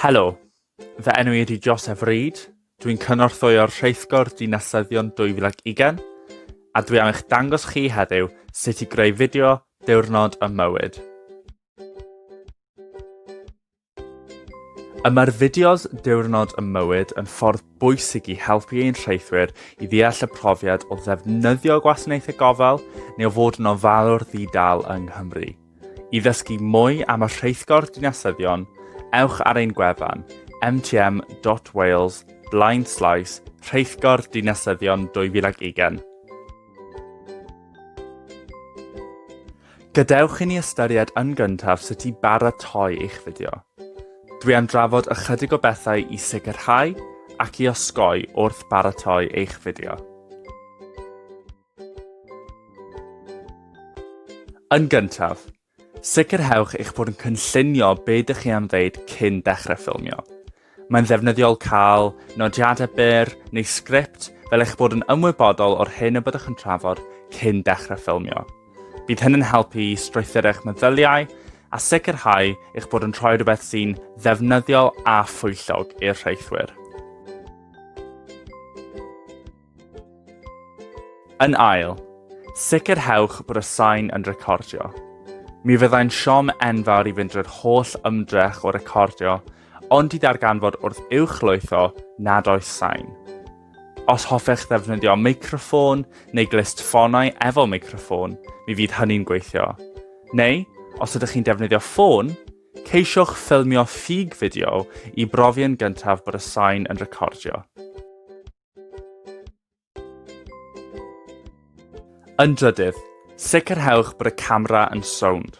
Helo, fy enw i ydy Joseph Reid, dwi'n cynorthwyo'r Rheithgor Dinasyddion 2020, a dwi am eich dangos chi heddiw sut i greu fideo diwrnod ym mywyd. Y mae'r fideos diwrnod ym mywyd yn ffordd bwysig i helpu ein rheithwyr i ddeall y profiad o ddefnyddio gwasanaethau gofal neu o fod yn ofalwr ddi-dal yng Nghymru. I ddysgu mwy am y Rheithgor Dinasyddion, ewch ar ein gwefan mtm.wales blaen slaes Rheithgor Dinasyddion 2020. Gadewch i ni ystyried yn gyntaf sut i baratoi eich fideo. Dwi am drafod ychydig o bethau i sicrhau ac i osgoi wrth baratoi eich fideo. Yn gyntaf, sicrhewch eich bod yn cynllunio be dych chi am ddeud cyn dechrau ffilmio. Mae'n ddefnyddiol cael nodiadau byr neu sgript fel eich bod yn ymwybodol o'r hyn y byddwch yn trafod cyn dechrau ffilmio. Bydd hyn yn helpu i strwythuro eich meddyliau a sicrhau eich bod yn rhoi rhywbeth sy'n ddefnyddiol a phwyllog i'r rheithwyr. Yn ail, sicrhewch bod y sain yn recordio. Mi fyddai'n siom enfawr i fynd drwy'r holl ymdrech o recordio ond i ddarganfod wrth uwchlwytho nad oes sain. Os hoffech ddefnyddio meicroffôn neu glustffonau efo meicroffôn, mi fydd hynny'n gweithio. Neu, os ydych chi'n defnyddio ffôn, ceisiwch ffilmio ffug fideo i brofi yn gyntaf bod y sain yn recordio. Yn drydydd, sicrhewch bod y camera yn sownd.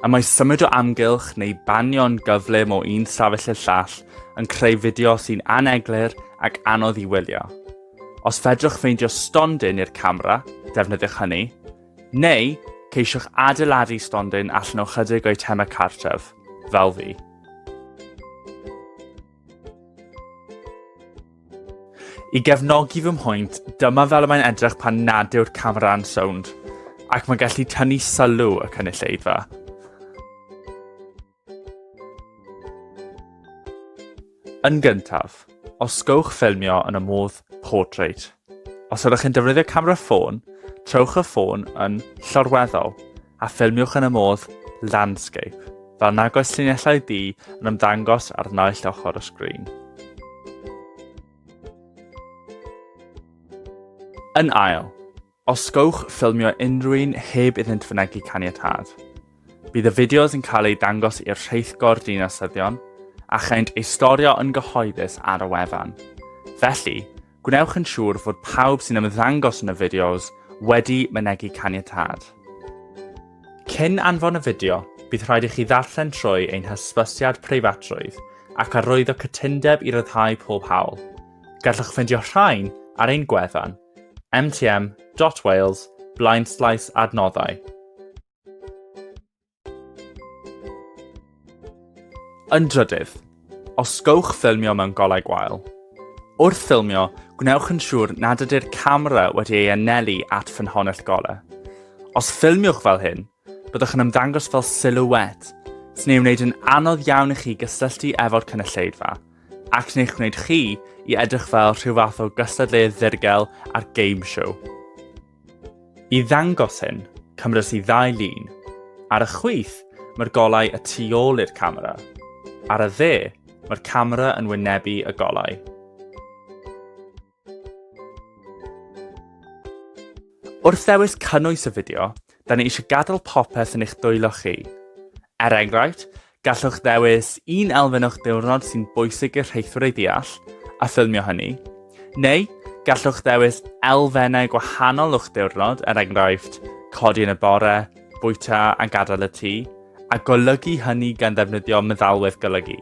A mae symud o amgylch neu banio'n gyflym o un stafell i'r llall yn creu fideo sy'n aneglur ac anodd i wylio. Os fedrwch ffeindio stondin i'r camera, defnyddiwch hynny, neu ceisiwch adeiladu stondin allan o chydig o eitemau cartref, fel fi. I gefnogi fy mhwynt, dyma fel y mae'n edrych pan nad yw'r camera'n sownd, ac mae'n gallu tynnu sylw y cynulleidfa. Yn gyntaf, osgowch ffilmio yn y modd portrait. Os ydych chi'n defnyddio camera ffôn, trowch y ffôn yn llorweddol a ffilmiwch yn y modd landscape, fel nag oes llinellau du yn ymddangos ar naill ochr y sgrin. Yn ail, osgowch ffilmio unrhyw un heb iddynt fynegi caniatâd. Bydd y fideos yn cael eu dangos i'r rheithgor dinasyddion a chaent eu storio yn gyhoeddus ar y wefan. Felly, Gwnewch yn siŵr fod pawb sy'n ymddangos yn y fideos wedi mynegi caniatâd. Cyn anfon y fideo, bydd rhaid i chi ddarllen trwy ein hysbysiad preifatrwydd ac arwyddo cytundeb i ryddhau pob hawl. Gallwch ffeindio rhain ar ein gwefan mtm.wales blaenslaes adnoddau. Yn drydydd, osgowch ffilmio mewn golau gwael. Wrth ffilmio, gwnewch yn siŵr nad ydy'r camera wedi ei anelu at ffynhonnell golau. Os ffilmiwch fel hyn, byddwch yn ymddangos fel silhouette, sy'n ei wneud yn anodd iawn i chi gysylltu efo'r cynulleidfa, ac sy'n eich gwneud chi i edrych fel rhyw fath o gystadleuaeth ddirgel ar game show. I ddangos hyn, cymrys i ddau lun. Ar y chwith, mae'r golau y tu ôl i'r camera. Ar y dde, mae'r camera yn wynebu y golau. Wrth ddewis cynnwys y fideo, da ni eisiau gadael popeth yn eich dwylo chi. Er enghraifft, Gallwch ddewis un elfen o'ch diwrnod sy'n bwysig i'r rheithwyr ei ddeall, a ffilmio hynny. Neu, gallwch ddewis elfennau gwahanol o'ch diwrnod, er enghraifft, codi yn y bore, bwyta a gadael y tŷ, a golygu hynny gan ddefnyddio meddalwedd golygu.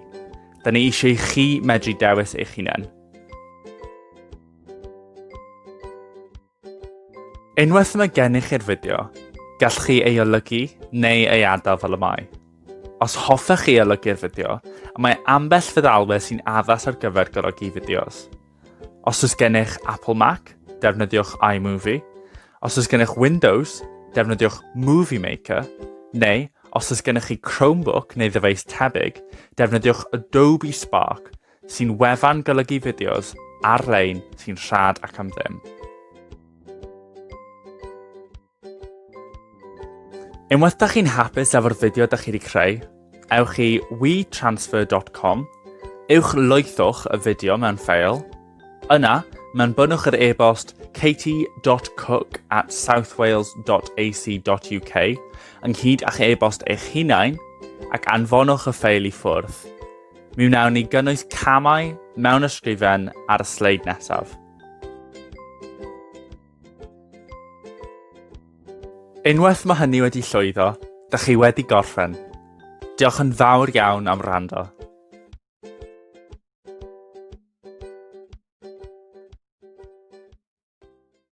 Da ni eisiau i chi medru dewis eich hunain. Unwaith mae gennych chi'r fideo, gallwch chi ei olygu neu ei adael fel y mae. Os hoffech chi olygu'r fideo, mae ambell feddalwedd sy'n addas ar gyfer golygu fideos. Os oes gennych Apple Mac, defnyddiwch iMovie. Os oes gennych Windows, defnyddiwch Movie Maker. Neu, Os oes gennych chi Chromebook neu ddyfeis tebyg, defnyddiwch Adobe Spark, sy'n wefan golygu fideos ar-lein sy'n rhad ac am ddim. Unwaith da chi'n hapus efo'r fideo da chi wedi creu, ewch i wetransfer.com, uwchlwythwch y fideo mewn ffeil, yna mewnbynnwch yr e-bost katie.cook at southwales.ac.uk ynghyd â'ch e-bost eich hunain ac anfonwch y ffeil i ffwrdd. Mi wnawn ni gynnwys camau mewn ysgrifen ar y sleid nesaf. Unwaith mae hynny wedi llwyddo, dych chi wedi gorffen. Diolch yn fawr iawn am wrando.